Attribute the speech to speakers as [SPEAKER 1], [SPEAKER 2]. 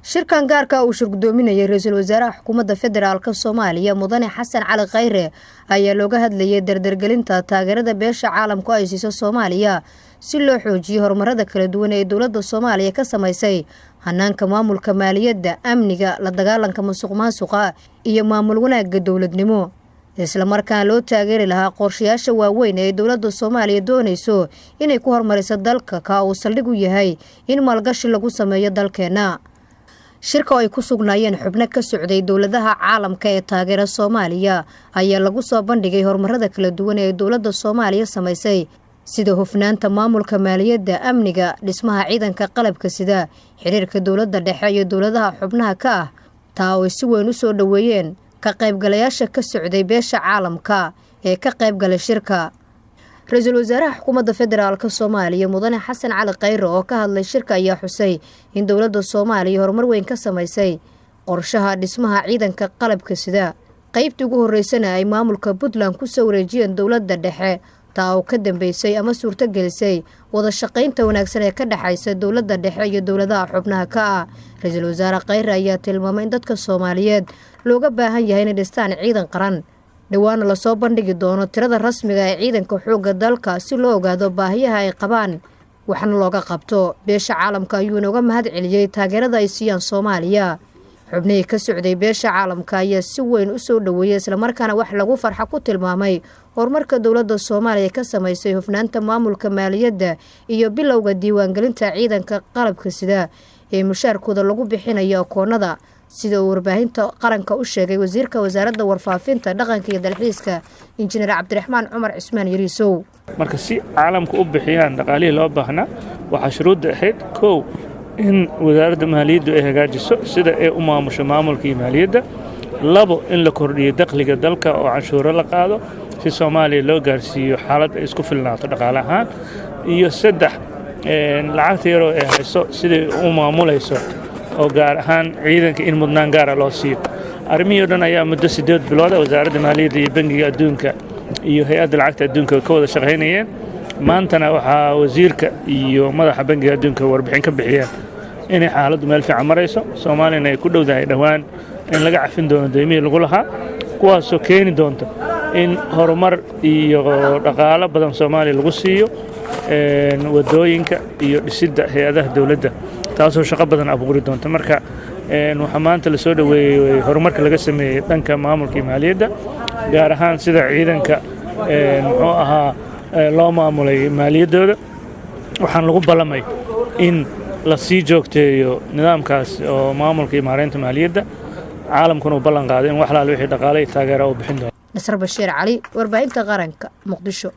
[SPEAKER 1] Shirkan gaarka uu shirgudoominayay ra-iisul wasaaraha xukuumadda federaalka Soomaaliya Mudane Xasan Cali Khayre ayaa looga hadlayay dardargelinta taageerada beesha caalamku ay siiso Soomaaliya si loo xoojiyo horumarada kala duwan ee dowladda Soomaaliya ka samaysay hanaanka maamulka maaliyadda, amniga, la dagaalanka musuqmaasuqa iyo maamul wanaagga dowladnimo, isla markaana loo taageeri lahaa qorshayaasha waaweyn ee dowladda Soomaaliya doonayso inay ku horumariso dalka, ka uu saldhig u yahay in maalgashi lagu sameeyo dalkeena. Shirka oo ay ku sugnaayeen xubno ka socday dowladaha caalamka ee taageera Soomaaliya ayaa lagu soo bandhigay horumarada kala duwan ee dowladda Soomaaliya samaysay, sida hufnaanta maamulka maaliyadda, amniga, dhismaha ciidanka qalabka sida, xiriirka dowladda dhexe iyo dowladaha xubnaha ka ah, taa oo ay si weyn u soo dhoweeyeen ka qaybgalayaasha ka socday beesha caalamka ee ka qaybgalay shirka. Ra-iisul wasaaraha xukuumadda federaalka Soomaaliya Mudane Xasan Cali Khayre oo ka hadlay shirka ayaa xusay in dowladda Soomaaliya horumar weyn ka samaysay qorshaha dhismaha ciidanka qalabka sida, qaybtii ugu horeysana ay maamulka Puntland ku soo wareejiyeen dowladda dhexe, taa oo ka dambeysay ama suurtagelisay wada shaqaynta wanaagsan ee ka dhexaysa dowladda dhexe iyo dowladaha xubnaha ka ah. Ra-iisul wasaare Khayre ayaa tilmaamay in dadka Soomaaliyeed looga baahan yahay inay dhistaan ciidan qaran, dhawaana lasoo bandhigi doono tirada rasmiga ee ciidanka xoogga dalka si loo ogaado baahiyaha ay qabaan waxna looga qabto. Beesha caalamka ayuu inooga mahad celiyey taageerada ay siiyaan Soomaaliya. Xubnihii ka socday beesha caalamka ayaa si weyn u soo dhoweeyey, islamarkaana wax lagu farxa ku tilmaamay horumarka dowladda Soomaaliya ka samaysay hufnaanta maamulka maaliyadda iyo bilowga diiwaangelinta ciidanka qalabka sida ee mushaarkooda lagu bixinayo akoonada, sida uu warbaahinta qaranka u sheegay wasiirka wasaaradda warfaafinta, dhaqanka iyo dalxiiska Injineer Cabdiraxmaan Cumar Cismaan Yariisow.
[SPEAKER 2] Marka si caalamka u bixiyaan dhaqaalihii loo baahnaa, waxaa shuruudda ahayd kow in wasaaradda maaliyaddu ay hagaajiso sida ay u maamusho maamulka iyo maaliyadda, labo in la kordhiyo dakhliga dalka oo canshuuro la qaado si Soomaaliya loo gaarsiiyo xaalad ay isku filnaato dhaqaale ahaan, iyo saddex lacagta yaroo ay hayso siday u maamulayso oo gaar ahaan ciidanka in mudnaan gaara loo siiyo. Arrimihii o dhan ayaa muddo 8 bilood ah wasaaradda maaliyadda iyo bangiga adduunka iyo hay-adda lacagta adduunka ka wada shaqaynayeen. Maantana waxaa wasiirka iyo madaxa bangiga adduunka warbixin ka bixiyeen inay xaaladdu meel fiican marayso, Soomaaliyana ay ku dhowdahay dhowaan in laga cafin doono deymihii lagu lahaa, kuwaasoo keeni doonta in horumar iyo dhaqaalo badan Soomaaliya lagu siiyo wadooyinka iyo dhisidda hay-adaha dowladda, taasoo shaqo badan abuuri doonta. Marka waxaa maanta la soo dhoweeyey horumarka laga sameeyey dhanka maamulka iyo maaliyadda, gaar ahaan sida ciidanka muxuu ahaa loo maamulay maaliyaddooda. Waxaan lagu ballamay in la sii joogteeyo nidaamkaas oo maamulka iyo maareynta maaliyadda, caalamkuna uu ballan qaaday in wax laal wixii dhaqaale iyo taageera uu bixin doono.
[SPEAKER 1] Nasr Bashiir Cali, warbaahinta qaranka, Muqdisho.